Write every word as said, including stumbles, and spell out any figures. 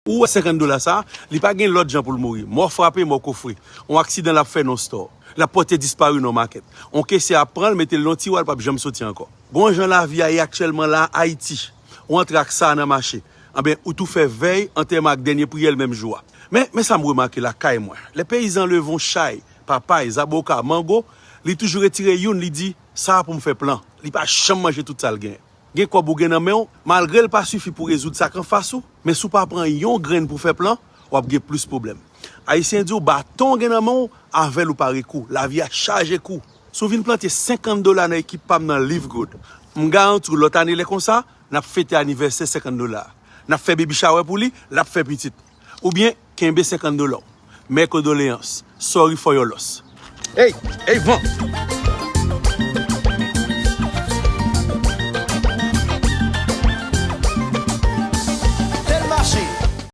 Ou wè senkant dola sa, li pa gen lòt jan pou l mouri. Mò frape, mò kofre. On aksidan l ap fè nan store. L ap pòte dispari nan makèt. On kesye ap pran l, mete l nan tiwa, l p ap janm soti ankò. Gon jan lavi a ye aktyèlman la Ayiti. Ou antre ak sa a nan mache. Anben, ou tou fè vèy, antèman ak dènye priyè l menm jou a. Men, men sa m remake lakay mwen. Lè peyizan leve on chay, papay, zaboka, mango, li toujou retire youn, li di, sa a pou m fè plan. Li pa janm manje tout sa l genyen. Gen kòb ou gen nan men w, malgre l pa sifi pou rezoud sa k anfas ou, men si w pa pran yon grenn pou fè plan, w ap gen plis pwoblèm. Ayisyen di w baton w gen nan men w, avè l ou pare kou, lavi a chaje kou. Si w vin plante senkant dola nan ekip pa m nan Live Good, m garanti w lòt ane lè konsa, n ap fete anivèsè senkant dola. N ap fè baby shower pou li, l ap fè pitit. Oubyen, kenbe senkant dola w. Mes condoléances. Sorry for your loss. Hey, hey, van!